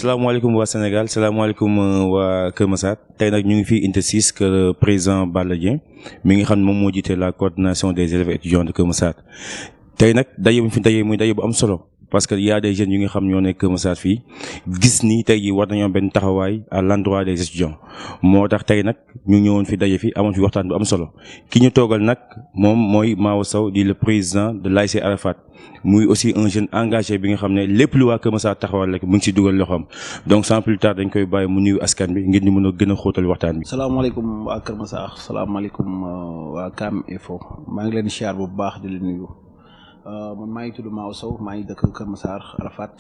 salaamaaleykum waa Sénégal salaamaaleykum waa Kër Massar tey nag ñu ngi fii Unité 6 kër président Balla Dieng mi ngi xam ne moom moo jiite la coordination des élèves et étudiants de Kër Massar tey nag daje bu ñu fi daje muy daje bu am solo parce que y a des jeunes yu nga xam ñoo nekk Kër Massar fii gis ni tey jii war nañoo benn taxawaay à l'endroit des étudiants moo tax tey nag ñu ñëwoon fi daje fi amoon fi waxtaan bu am solo ki ñu toogal nag moom mooy Mawo Sow di le président de l'ASC Arafat muy aussi un jeune engagé bi nga xam ne lépp lu waa Kër Massar taxawal rek mu ngi si dugal loxoom donc sans plus tard dañ koy bàyyi mu nuyu askan bi ngir ñu mën a gën a xóotal waxtaan bi. salaamaaleykum waa Kër Massar salaamaaleykum waa Kam Info maa ngi leen di siyaar bu baax di leen nuyu man maa ngi tudd Mawo Sow maa ngi dëkk Kër Massar Arafat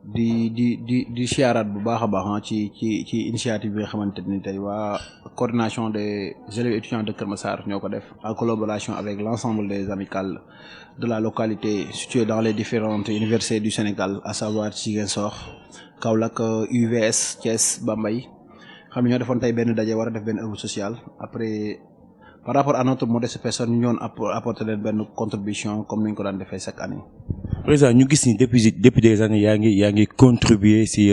di siyaaraat bu baax a baax ci initiative bi nga xamante ni tey waa coordination des élèves étudiants de Kër Massar ñoo ko def en collaboration avec l'ensemble des amicales de la localité située dans les différentes universités du Sénégal à savoir Ziguinchor Kaolack UVS Thiès Bambey xam ne ñoo defoon tey benn daje war a def benn œuvre sociale après par rapport à notre modeste personne ñu ñëwoon apporter leen benn contribution comme ni ñu ko daan defee chaque année. président ñu gis ni depuis des années yaa ngi contribuer si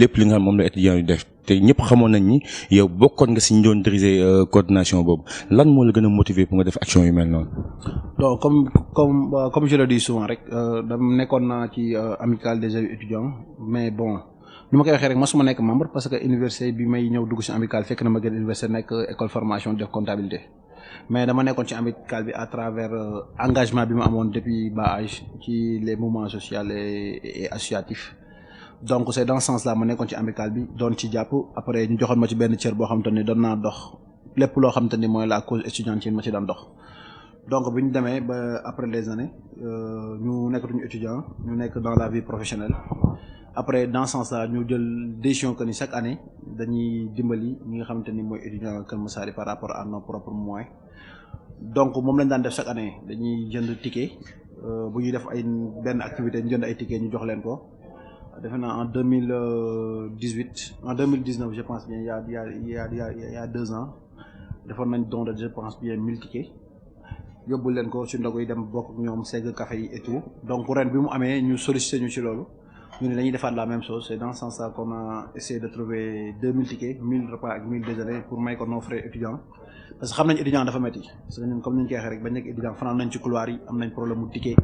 lépp li nga xam moom la étudiants yu def te ñëpp xamoon nañ ni yow bokkoon nga si ñu doon diriger coordination boobu lan moo la gën a motiver pour nga def action yu mel noonu. donc comme je le dis souvent rek dama nekkoon naa ci amicale des élèves étudiants mais bon ni ma koy waxee rek mosuma nekk membre parce que université bi may ñëw dugg si amicale fekk na ma gën université nekk école formation def comptabilité. mais dama nekkoon ci amicale bi à travers engagement bi ma amoon depuis bas âge ci les mouvements sociaux et associatifs donc c'est dans ce sens là ma nekkoon ci amicale bi doon ci jàpp après ñu joxoon ma ci benn cër boo xam te ni doon naa dox lépp loo xam te ni mooy la cause étudiantine ma ci daan dox donc bi ñu demee ba après les années ñu nekkatuñu étudiant ñu nekk dans la vie professionnelle après dans ce sens là ñu jël décision que ni chaque année dañuy dimbali ñi nga xamante ni mooy étudiant Kër Massar par rapport à nos propres moyens donc moom lañ daan def chaque année dañuy jënd ticket bu ñuy def ay benn activité ñu jënd ay ticket ñu jox leen ko defe naa en 2018 en 2019 je pense bien il y a 2 ans defoon nañ don de je pense bien 1000 tickets yóbbu leen ko ci ndogu yi dem bokk ak ñoom segg café yi et tout donc ren bi mu amee ñu sollicité ñu ci loolu ñu ne dañuy defaat la même chose c'est dans ce sens-là qu'on a essayé de trouver 2000 tickets 1000 repas ak 1000 déjeuners pour may ko nos frères étudiants parce que xam nañ étudiant dafa métti parce que ñun comme ni ñu koy waxee rek bañ nekk étudiant fanaan nañ ci couloir yi am nañ problème mu ticket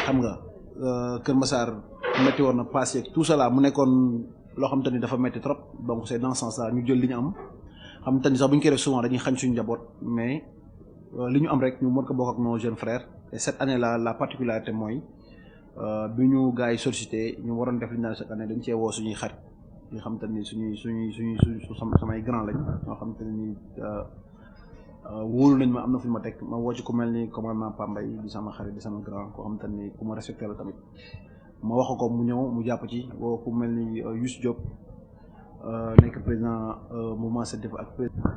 xam nga Kër Massar métti woon na passé ak tout cela mu nekkoon loo xam te ni dafa métti trop donc c'est dans ce sens-là ñu jël li ñu am xam te ni sax bu ñu koy def souvent dañuy xañ suñu njaboot mais li ñu am rek ñu mën ko bokk ak nos jeunes frères et cette année là la particularité mooy bi ñu gars yi sollicité ñu waroon def li ñu naan chaque année dañ cee woo suñuy xarit ñi xam te ni suñuy samay grand lañ ñoo xam te ni wóolu nañ ma am na fu ñu ma teg ma woo ci ku mel ni commandement Pambay di sama xarit di sama grand koo xam te ni ku ma respecté la tamit ma wax ko mu ñëw mu jàpp ci woo ku mel ni Youssou Diop nekk président mouvement CEDEF ak président.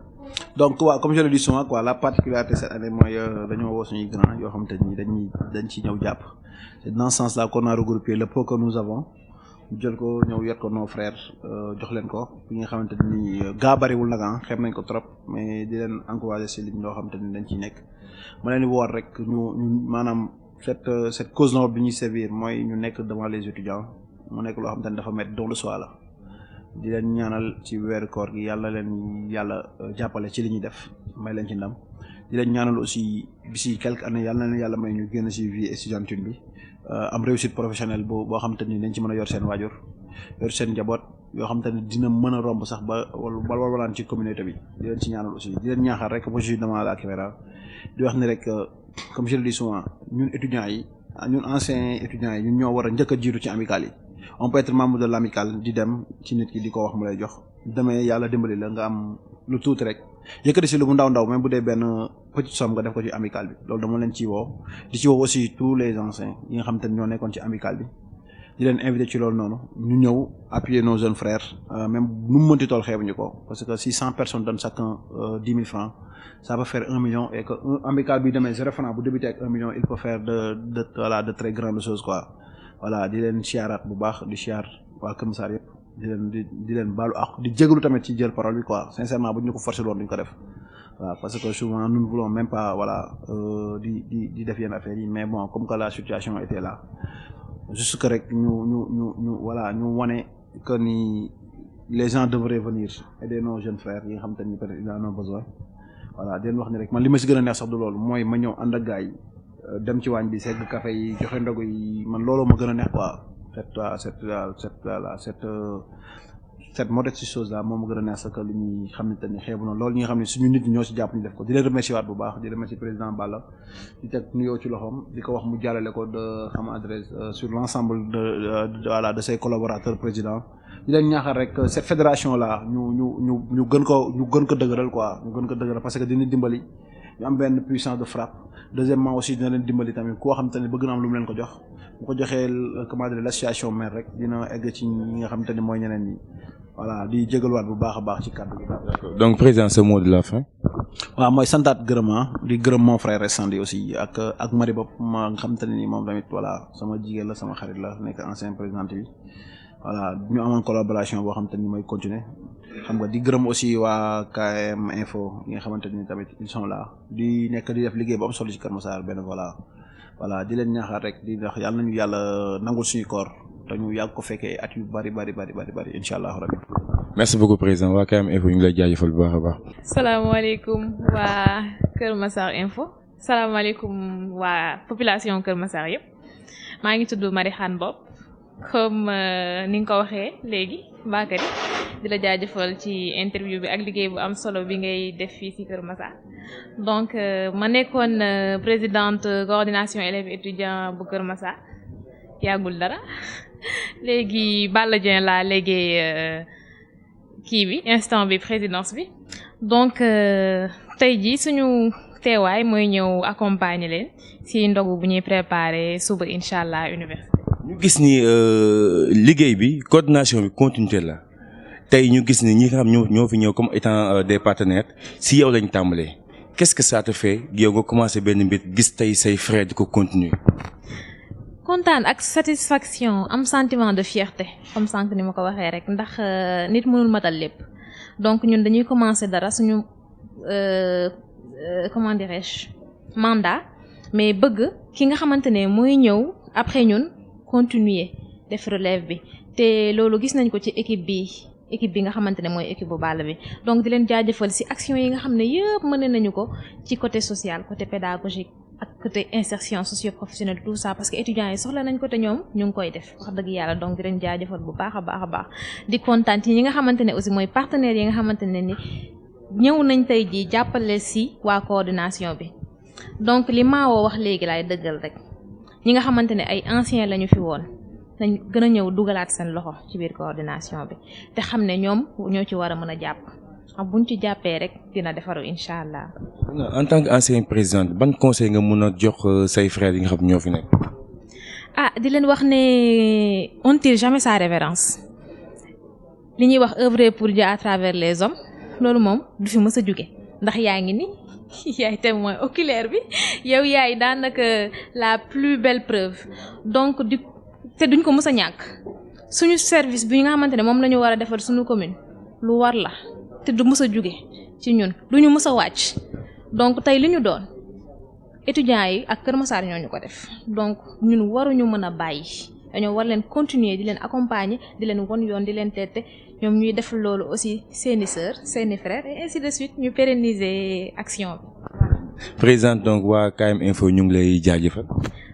donc waaw comme je le dis souvent quoi la particularité cette année mooy dañoo woo suñuy grand yoo xam te ni dañ ci ñëw jàpp c'est dans ce sens là qu'on a regroupé le peu que nous avons jël ko ñëw yot ko nos frères jox leen ko bi nga xamante ni gaa bariwul nag xeeb nañ ko trop mais di leen encourager si liñ loo xamante ni dañ ciy nekk ma leen di woor rek ñu maanaam cette cause noble bi ñuy servir mooy ñu nekk devant les étudiants mu nekk loo xamante ni dafa mettre don de soi la di leen ñaanal ci weeru koor gi yàlla leen yàlla jàppale ci li ñuy def may leen ci ndam di leen ñaanal aussi d'ici quelques années yàlla na leen yàlla may ñu génn ci vie étudiantine bi am réussite professionnelle boo xam te ni dañ ci mën a yor seen waajur yor seen njaboot yoo xam te ni dina mën a romb sax ba walaan ci communauté bi di leen ci ñaanal aussi di leen ñaaxal rek moi je suis devant la caméra di wax ni rek comme je le dis souvent ñun étudiants yi ñun anciens étudiants yi ñun ñoo war a njëkk a jiitu ci amicale yi on peut être membre de l'amicale di dem ci nit ki di ko wax mu lay jox demee yàlla dimbali la nga am lu tuuti rek yëkkati si lu mu ndaw même bu dee benn petite somme nga def ko ci amicale bi loolu dama leen ci woo di ci woo aussi tous les anciens yi nga xam te ne ñoo nekkoon ci amicale bi di leen invité ci loolu noonu ñu ñëw appuyer nos jeunes frères même nu mu mënti toll xeebuñu ko parce que si 100 personnes donnent chacun 10 000 francs ça peut faire 1 million et que amicale bi demee 0 francs bu débuté ak 1 million il peut faire de très grandes choses quoi voilà di leen siyaaraat bu baax di siyaar waa Kër Massar yëpp di leen baalu ak di jégalu tamit ci jël parole bi quoi sincèrement bu ñu ko forcé loon duñ ko def waaw parce que souvent nous ne voulons même pas voilà di def yenn affaires yi mais bon comme que la situation était là juste que rek ñu voilà ñu wane que ni les gens devraient venir aider nos jeunes frères yi nga xamante ni peut-être ils en ont besoin voilà di leen wax ni rek man li ma si gën a neex sax du loolu mooy ma ñëw ànd ak gars yi dem ci waañ bi segg café yi joxe ndogu yi man loolu ma gën a neex quoi cette modeste chose là moom gën a neex sax li ñuy xamante ni xeebu na loolu ñi nga xam ne suñu nit ñi ñoo si jàpp ñu def ko di leen remercier waat bu baax di remercier président Balla di teg nuyoo ci loxoom di ko wax mu jàllale ko de xam adresse sur l'ensemble de ses collaborateurs président di leen ñaaxal rek cette fédération là ñu gën ko dëgëral quoi ñu gën ko dëgëral parce que dina dimbali ñu am benn puissance de frappe deuxièmement aussi dina leen dimbali tamit koo xam te ne bëgg na am lu mu leen ko jox bu ko joxee comment dire l'association mère rek dina egg ci ñi nga xam te ne mooy ñeneen ñi voilà di jégaluwaat bu baax a baax ci kàddu gi. donc président ce mot de la fin. waaw mooy santaat gërëm di gërëm mon frère Sandi aussi ak Marie Bopp ma nga xam te ne ni moom tamit voilà sama jigéen la sama xarit la nekk ancien présidente bi voilà ñu amoon collaboration boo xam te ni mooy continuer xam nga di gërëm aussi waa KM Info yi nga xamante ni tamit ils sont là di nekk di def liggéey bu am solo ci Kër Massar benn voilà di leen ñaaxaat rek di wax yàlla nañu yàlla nangul suñu koor te ñu yàgg ko fekkee at yu bari incha allah rabbi. merci beaucoup président waa KM Info ñu ngi lay jaajëfal bu baax a baax. salaamaaleykum waa Kër Massar Info salaamaaleykum waa population Kër Massar yëpp maa ngi tudd Marie Khane Bopp comme ni nga ko waxee léegi Bakary di la jaajëfal ci interview bi ak liggéey bu am solo bi ngay def fii ci Kër Massar donc ma nekkoon présidente coordination élèves étudiants bu Kër Massar yàggul dara léegi Balla Dieng laa léegi kii bi instant bi présidence bi donc tey jii suñu teewaay mooy ñëw accompagner leen ci ndogu bu ñuy préparer suba incha allah université. ñu gis ni liggéey bi coordination bi continuité la tey ñu gis ni ñi nga xam ñoo fi ñëw comme étant des partenaires si yow lañ tàmbalee qu'est-ce que ça te fait yow nga commencé benn mbir gis tey say frères di ko continuer. kontaan ak satisfaction am sentiment de fierté comme sànq ni ma ko waxee rek ndax nit mënul matal lépp donc ñun dañuy commencer dara suñu comment dirais-je mandat mais bëgg ki nga xamante ne mooy ñëw après ñun continuer def relève bi te loolu gis nañ ko ci équipe bi nga xamante ne mooy équipe bu Balla bi donc di leen jaajëfal ci action yi nga xam ne yëpp mën nañu ko ci côté social côté pédagogique ak côté insertion socio-professionnelle tout ça parce que étudiants yi soxla nañ ko te ñoom ñu ngi koy def wax dëgg yàlla donc di leen jaajëfal bu baax a baax di kontaan ci ñi nga xamante ne aussi mooy partenaires yi nga xamante ne ni ñëw nañ tey jii jàppale ci waa coordination bi donc li Maodo wax léegi laay dëggal rek ñi nga xamante ne ay anciens lañu fi woon nañ gën a ñëw dugalaat seen loxo ci biir coordination bi te xam ne ñoom ñoo ci war a mën a jàpp xam buñ ci jàppee rek dina defaru incha allah. en tant que ancien président ban conseil nga mun a jox say frères yi nga xam ñoo fi nekk. di leen wax ne on tire jamais sa révérence li ñuy wax œuvrer pour Dieu à travers les hommes loolu moom du fi mës a jóge ndax yaa ngi ni yaay témoin oculaire bi yow yaay daanaka la plus belle preuve donc te duñ ko mës a ñàkk suñu service bi nga xamante ne moom la ñu war a defal suñu commune lu war la te du mës a jóge ci ñun duñu mës a wàcc donc tey li ñu doon étudiants yi ak Kër Massar ñoo ñu ko def donc ñun waruñu mën a bàyyi dañoo war leen continuer di leen accompagner di leen won yoon di leen tette ñoom ñuy def loolu aussi seeni sœurs seeni frères et ainsi de suite ñu pérenniser action bi. président donc waa KM Info ñu ngi lay jaajëfal.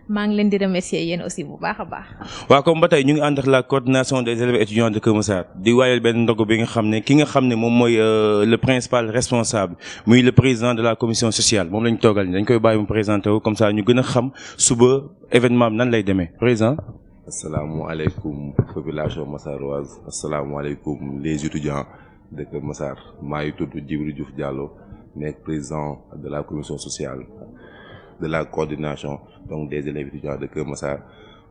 maa ngi leen di remercier yéen aussi bu baax a baax. waaw comme ba tey ñu ngi ànd ak la coordination des élèves étudiants de Kër Massar di waayal benn ndogu bi nga xam ne ki nga xam ne moom mooy le principal responsable muy le président de la commission sociale moom lañ toogal ni dañ koy bàyyi mu présenté wu comme ça ñu gën a xam suba événement bi nan lay demee président. asalaamaaleykum population massaroise asalaamaaleykum les étudiants de Kër Massar maa ngi tudd Djibril Diouf Diallo nekk président de la commission sociale de la coordination donc des élèves étudiants de Kër Massar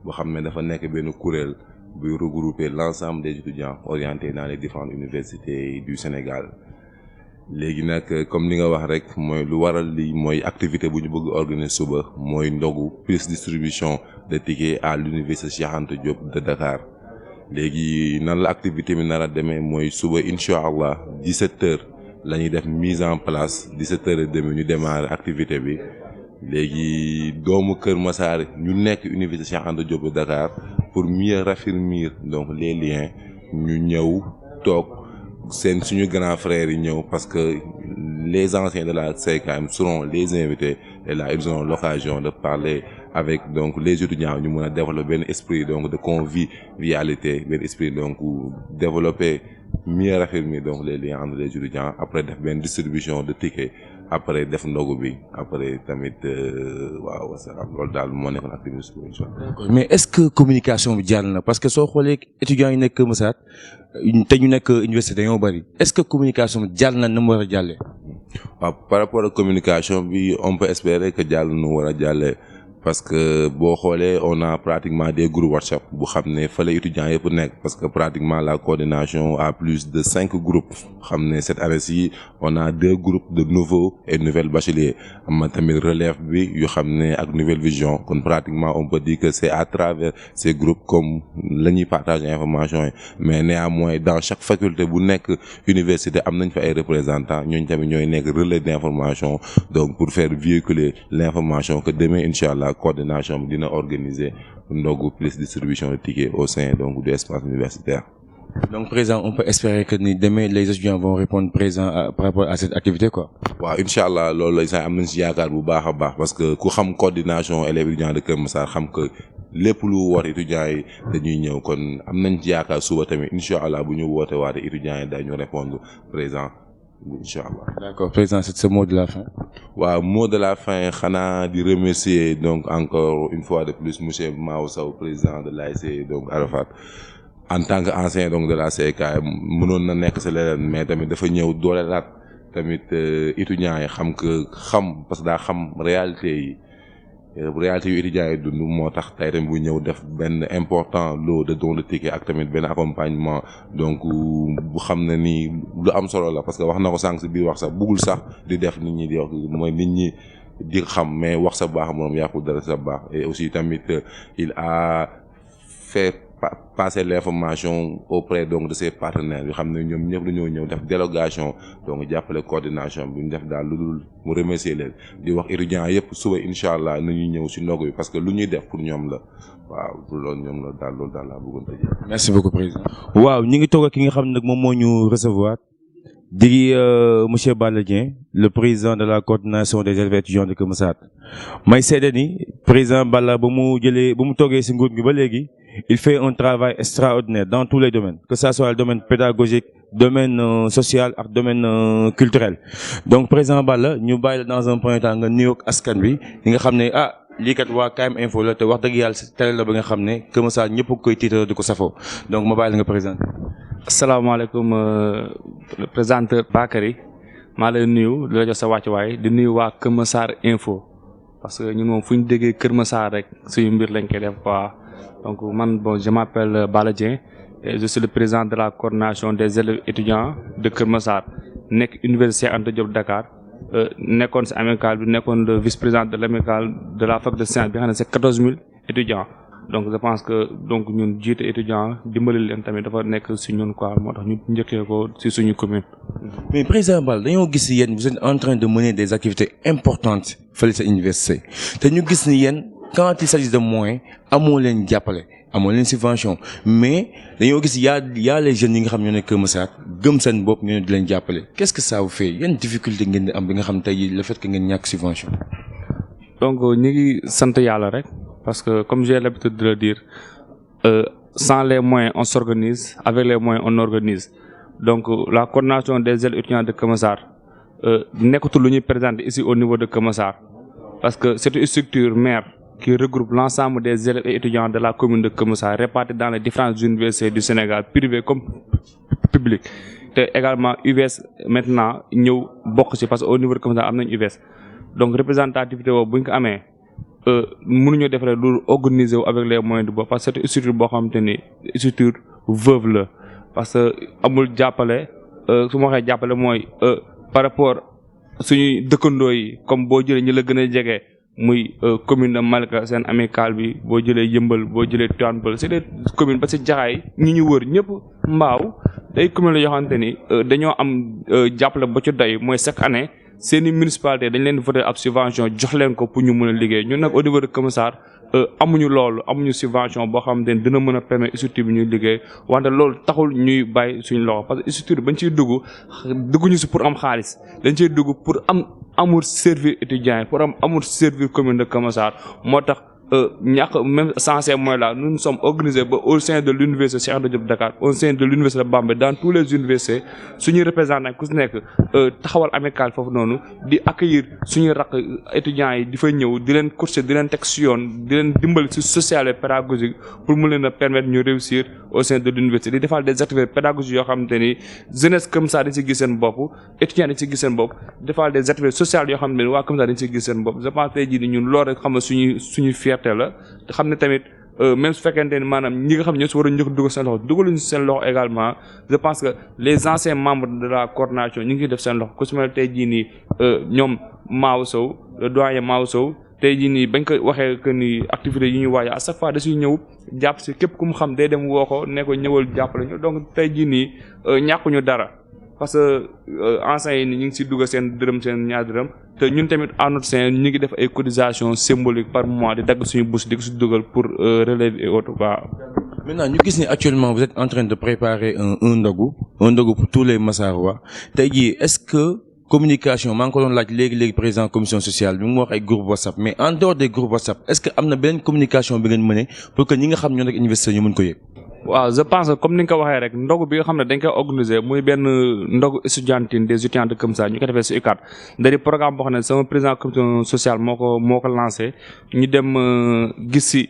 boo xam ne dafa nekk benn kuréel buy regrouper l'ensemble des étudiants orientés dans les différentes universités du Sénégal. léegi nag comme li nga wax rek mooy lu waral li mooy activité bu ñu bëgg organiser suba mooy ndogu plus distribution de tickets à l'université Cheikh Anta Diop de Dakar. léegi nan la activité bi nar a demee mooy suba incha allah 17h la ñuy def mise en place 17h30 ñu démarrer activité bi léegi doomu Kër Massar ñu nekk université Cheikh Anta Diop de Dakar pour mieux raffermir donc les liens ñu ñëw toog seen suñu grand frère yi ñëw parce que les anciens de la CKM seront les invités et là ils auront l'occasion de parler avec donc les étudiants ñu mën a développer benn esprit donc de convivialité benn esprit donc développer mieux raffermir donc les liens entre les étudiants après def benn distribution de tickets après def ndogu bi après tamit waaw wasalaam loolu daal moo nekkoon activité bi. mais est-ce que communication bi jàll na parce que soo xoolee étudiants yi nekk Kër Massar te ñu nekk université dañoo bari est-ce que communication bi jàll na mu war a jàllee. waaw par rapport à communication bi on peut espérer que jàll nu war a jàllee parce que boo xoolee on a pratiquement des groupes WhatsApp bu xam ne fa la étudiants yëpp nekk parce que pratiquement la coordination a plus de 5 groupes xam ne cette année-ci on a 2 groupes de nouveaux et nouvelles bacheliers am na tamit relève bi yu xam ne ak nouvelle vision kon pratiquement on peut dire que c'est à travers ces groupes comme la ñuy partager information yi mais néanmoins dans chaque faculté bu nekk université am nañ fa ay représentants ñooñu tamit ñooy nekk relais d'information donc pour faire véhiculer l'information que demain inchallah coordination bi dina organiser ndogu plus distribution de tickets au sein donc de l'espace universitaire. Donc présent on peut espérer que ni demain les étudiants vont répondre présent par rapport à cette activité quoi. waaw inchallah loolu la am nañ ci yaakaar bu baax a baax parce que ku xam coordination élèves étudiants de Kër Massar xam que lépp lu war étudiants yi dañuy ñëw kon am nañ ci yaakaar suba tamit inchallah bu ñu woote waate étudiants yi dañu répondre présent. Inch'Allah. D'accord, président, c'est ce mot de la fin. waaw mot de la fin xanaa di remercier donc encore une fois de plus monsieur Mao Sow président de l'ASC donc Arafat en tant que ancien donc de la CKM mënoon na nekk ci leneen mais tamit dafa ñëw doolelaat tamit étudiants yi xam parce que daa xam réalité yi yu étudiants yi dund moo tax tey tamit bu ñëw def benn important lot de don de ticket ak tamit benn accompagnement donc bu xam ne nii lu am solo la parce que wax na ko sànq ci biir wax sax bëggul sax di def nit ñi di wax mooy nit ñi di xam mais wax sa baax moom yàqul dara sa baax et aussi tamit il a fait passer l'information auprès donc de ses partenaires yoo xam ne ñoom ñëpp dañoo ñëw def délégation donc jàppale coordination bi ñu def daal lu dul mu remercier leen di wax étudiants yëpp suba inchallah nañuy ñëw ci ndogu bi parce que lu ñuy def pour ñoom la waaw pour loolu ñoom la daal loolu daal laa bëggoon tëjee. Merci beaucoup président. waaw ñu ngi toog ak ki nga xam ne nag moom moo ñu recevoir di monsieur Balla Dieng le président de la coordination des élèves étudiants de Kër Massar may seede ni président Balla ba mu toogee ci nguur gi ba léegi il fait un travail extraordinaire dans tous les domaines que ça soit le domaine pédagogique domaine social ak domaine culturel donc président Balla ñu bàyyi la dans un premier temps nga nuyoog askan bi yi nga xam ne lii kat waa KM Info la te wax dëgg yàlla ci télé la ba nga xam ne Kër Massar ñëpp koy tiitaroo di ko safoo donc ma bàyyi la nga présenter. asalaamaaleykum présentateur Bakary maa lay nuyu di la jox sa wàccuwaay di nuyu waa Kër Massar Info parce que ñun moom fu ñu déggee Kër Massar rek suñu mbir lañ koy def quoi donc man je m'appelle Balla Dieng et je suis le président de la coordination des élèves étudiants de Kër Massar nekk Université Anta Diop Dakar nekkoon ci amicale bi nekkoon le vice-président de l'amicale de la fac de sciences bi nga xam ne c'est 14 000 étudiants. donc je pense que donc ñun jiite étudiant dimbali leen tamit dafa nekk ci ñun quoi moo tax ñu njëkkee ko ci suñu commune. mais président Balla dañoo gis yéen vous êtes en train de mener des activités importantes fële sa université te ñu gis ni yéen quand il s'agit de moyens amoo leen jàppale amoo leen subvention mais dañoo gis y a les jeunes yi nga xam ñoo nekk Kër Massar gëm seen bopp ñu ne di leen jàppale qu'est-ce que ça vous fait yan difficulté ngeen di am bi nga xam tey le fait que ngeen ñàkk subvention. donc ñu ngi sant yàlla rek. Parce que comme j'ai l'habitude de le dire sans les moyens on s'organise avec les moyens on organise donc la coordination des élèves étudiants de Kër Massar nekkatul lu ñuy présenter ici au niveau de Kër Massar parce que c'est une structure mère qui regroupe l'ensemble des élèves et étudiants de la commune de Kër Massar répartis dans les différentes universités du Sénégal privées comme publiques te également UVS maintenant ñëw bokk ci parce que au niveau de Kër Massar am nañu UVS donc représentativité boobu bu ñu ko amee mënuñoo def rek lu organiser wu avec les moyens du bord parce que c'est une structure boo xamante ni structure veuve la parce que amul jàppale su ma waxee jàppale mooy par rapport suñuy dëkkandoo yi comme boo jëlee ñi la gën a jege muy commune de Malika seen amicale bi boo jëlee Yëmbal boo jëlee Tivaouane Peulh c'est des communes ba ci Jaxaay ñi ñu wër ñëpp Mbaaw day commune la yoo xamante ni dañoo am jàppale ba ci doy mooy chaque année seeni municipalité dañ leen voter ab subvention jox leen ko pour ñu mën a liggéey ñun nag au niveau de Kër Massar amuñu loolu amuñu subvention boo xamante ne dina mën a permettre structure bi ñuy liggéey wante loolu taxul ñuy bàyyi suñu loxo parce que structure bañ ciy dugguñu si pour am xaalis dañ ciy dugg pour amul servir étudiant yi pour amul servir commune de Keur Massar moo tax ñàkk même sans ces moyens là nous nous sommes organisés ba au sein de l'université Cheikh Anta Diop de Dakar au sein de l'université de Bambey dans tous les universités suñuy représentant ku si nekk taxawal amical foofu noonu di accueillir suñuy rakk étudiants yi di fa ñëw di leen courser di leen teg si yoon di leen dimbali si social et pédagogique pour mu leen a permettre ñu réussir au sein de l'université di defal des activités pédagogiques yoo xamante ni jeunesse comme ça dañ si gis seen bopp étudiants dañ si gis seen bopp defal des activités sociales yoo xamante ni waa comme ça dañ si gis seen bopp je pense tey jii ni ñun loolu rek xam nga suñuy fierté la te xam ne tamit même su fekkente ni maanaam ñi nga xam ne ñoo si war a njëkk dugal seen loxo dugaluñu seen loxo également je pense que les anciens membres de la coordination ñu ngi def seen loxo ku si mel tey jii nii ñoom Maaw Sow le doyen Maaw Sow tey jii nii bañ ko waxee que ni activités yi ñuy waaj à chaque fois da siy ñëw jàpp si képp ku mu xam day dem woo ko ne ko ñëwal jàppale ñu donc tey jii nii ñàkkuñu dara parce que enseignants yi ñu ngi si dugal seen dërëm seen ñaar dërëm te ñun tamit en notre sein ñu ngi def ay cotisations symboliques par mois di dagg suñu bourse di ko si dugal pour relève et autres waaw. Maintenant ñu gis ni actuellement vous êtes en train de préparer un ndogu pour tous les Massarois tey jii est-ce que communication maa ngi ko doon laaj léegi président commission sociale bi mu wax ay groupe WhatsApp mais en dehors des groupes WhatsApp est-ce que am na beneen communication bi ngeen mëne pour que ñi nga xam ñoo nekk université ñu mën ko yëg. waaw je pense que comme ni nga ko waxee rek ndogu bi nga xam ne dañ koy organiser muy benn ndogu estudiantine des étudiants de Keur Massar ñu ko defee si UCAD da di programme boo xam ne sama président commission sociale moo ko lancé ñu dem gis si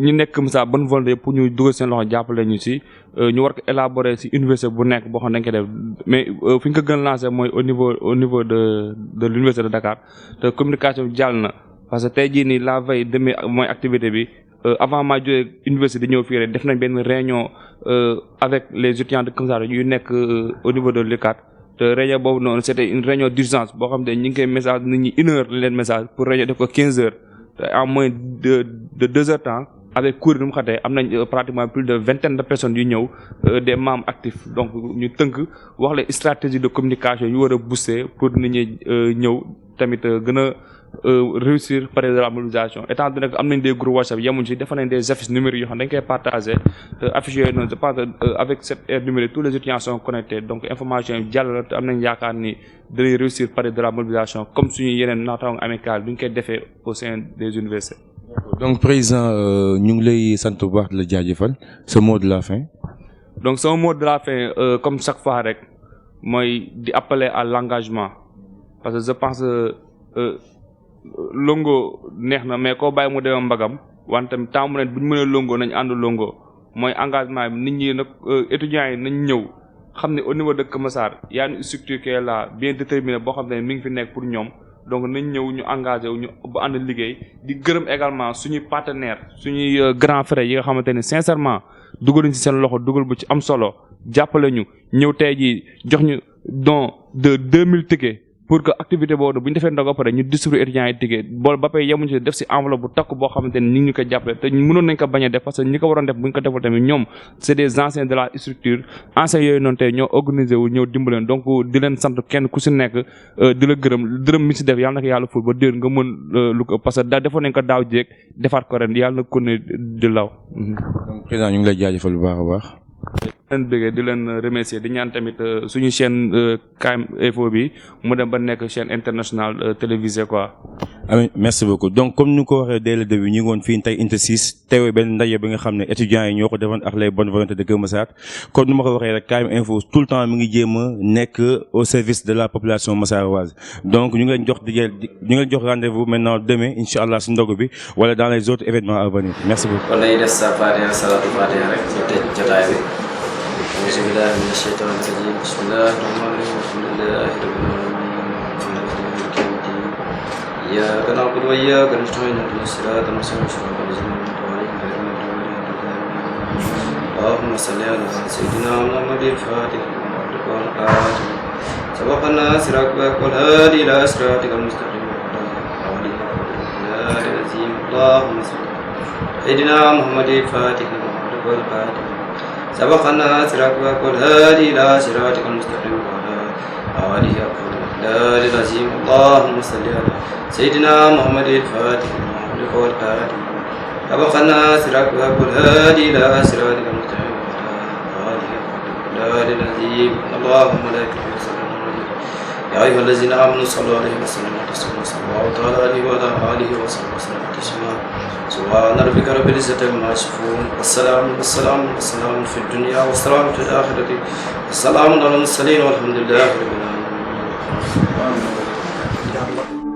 ñu nekk Keur Massar bonne volonté pour ñu dugal seen loxo jàppale ñu si ñu war ko élaborer si université bu nekk boo xam ne dañ koy def mais fi ñu ko gën lancé mooy au niveau de l'université de Dakar te communication bi jàll na parce que tey jii nii la veille demee mooy activité bi. Avant maa jógee université di ñëw fii rek def nañ benn réunion avec les étudiants de Keur Massar yu nekk au niveau de l'UCAD te réunion boobu noonu c'était une réunion d'urgence boo xam ne ñu ngi koy message nit ñi 1 heure leen message pour réunion def ko 15 heures te en moins de 2 heures temps avec cours yi nu mu xatee am nañ pratiquement plus de 20 de personnes yu ñëw des membres actifs donc ñu tënk wax les stratégies de communication yu war a booster pour nit ñi ñëw tamit gën a réussir par de la mobilisation étant donné que am nañ des groupes WhatsApp yemuñ ci defal nañ des affiches numériques yoo xam dañ koy partager affiches yooyu noonu je pense que avec cette ère numérique tous les étudiants sont connectés donc information yi jàll la te am nañ yaakaar ni day réussir par de la mobilisation comme suñu yeneen naataango amical duñ koy defee au sein des universités. donc président ñu ngi lay sant bu baax di la jaajëfal ce mot de la fin. donc son mot de la fin comme chaque fois rek mooy di appeler à l'engagement parce que je pense longo neex na mais koo bàyyi mu demee mbagam wante tamit temps mu ne bu ñu mënee longo nañ ànd longo mooy engagement bi nit ñi nag étudiants yi nañ ñëw xam ne au niveau de Keur Massar y a une structure qui est là bien déterminée boo xam ne mi ngi fi nekk pour ñoom donc nañ ñëw ñu engagé wu ñu ba ànd liggéey di gërëm également suñuy partenaires suñuy grands frères yi nga xamante ne sincèrement dugaluñ ci seen loxo dugal bu ci am solo jàppale ñu ñëw tey jii jox ñu don de 2000 tickets. pour que activité boobu bu ñu defee ndogu pare ñu distribuer étudiants yi ticket bool ba pay yemuñu ci def ci enveloppe bu takk boo xamante ne ñu ngi ñu ko jàppale te mënoon nañ ko bañ a def parce que ñi ko waroon def bu ñu ko defal tamit ñoom c'est des anciens de la structure anciens yooyu noonu tey ñoo organisé wu ñëw dimbaleen donc di leen sant kenn ku ci nekk di la gërëm dërëm mi ci def yàlla na ko yàlla ful ba déwén nga mën lu ko parce que defoon nañ ko daaw jéeg defaat ko ren yàlla na ko ne di law. donc président ñu ngi lay jaajëfal bu baax a baax. di leen bëggee di leen remercier di ñaan tamit suñu chaîne KM Info bi mu dem ba nekk chaîne internationale télévisée quoi. amiin merci beaucoup donc comme ni ko waxee dès le début ñu ngi woon fii tey Unité 6 teewee benn ndaje bi nga xam ne étudiants yi ñoo ko defoon ak les bonnes volontés de Keur Massar comme ni ma ko waxee rek KM Info tout le temps mi ngi jéem a nekk au service de la population massaroise donc ñu ngi leen jox rendez-vous maintenant demain incha allah si ndogu bi wala dans les autres événements à venir merci beaucoup. kon dañuy def sa Fatiha salatu Fatiha rek ñu tëj jotaay bi. أعوذ بالله من الشيطان الرجيم بسم الله الرحمن الرحيم الحمد لله رب العالمين مالك يوم الدين إياك نعبد وإياك نستعين اهدنا الصراط المستقيم صراط الذين أنعمت عليهم غير المغضوب عليهم اللهم صل على سيدنا محمد الفاتح لما أغلق والخاتم سبق الناصر والهادي إلى صراطك المستقيم اللهم صل على سيدنا محمد الفاتح لما أغلق والخاتم سبق الناصر والهادي إلى صراطك المستقيم وعلى آله حق العظيم اللهم صل على سيدنا محمد الفاتح حمدك والآل أبقنا سراك والهادي إلى صراطك المستقيم وعلى آله العظيم اللهم ملائكته يصلون عليه يا أيها الذين آمنوا صلوا عليه وسلموا تسليما صلى الله تعالى عليه وعلى آله وصحبه وسلم تسليما سبحان ربك رب العزة عما يصفون والسلام في الدنيا والسلام في الآخرة السلام على المرسلين والحمد لله رب العالمين.